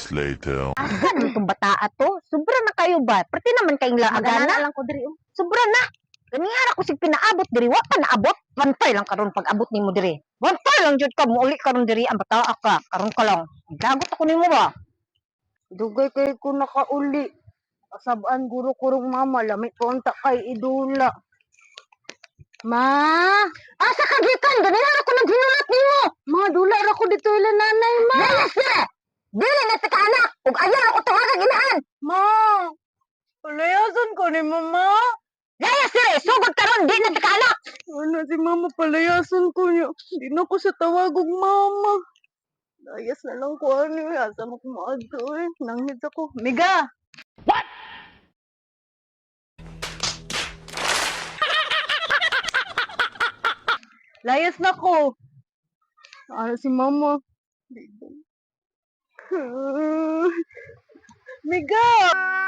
Moments later. Asa naman itong bataa to? Sobra na kayo ba? Pati naman kayong laagana. Magana lang ko diri oh. Sobra na. Ganihan ako sig pinaabot diri, wa pa naabot. Bantay lang karon pag abot nimo diri. Bantay lang jud ka mouli karon diri ang bataa ka. Karon ka lang. Dagot ako nimo ba? Dugay kay ko nakauli. Asabaan guro kurong mama, lami ko unta kay idula. Ma, Asa ka gikan? Ganihan ako naghinulat nimo. Ma dula ra ko dito ila nanay, ma. Layas dire. Dili na ta ka anak. Ug ayaw ako tawagan inahan. Ma, palayasan ko ni mama. Layas dire. Sugod karon di na ta ka anak. Ano si mama, palayasan ko niya. Hindi na ko siya tawagog mama. Layas na lang ko ano eh. Asa mo kumaadto eh. Nanghid ako. Miga! What? Layas na ko. Ano si mama? Miga!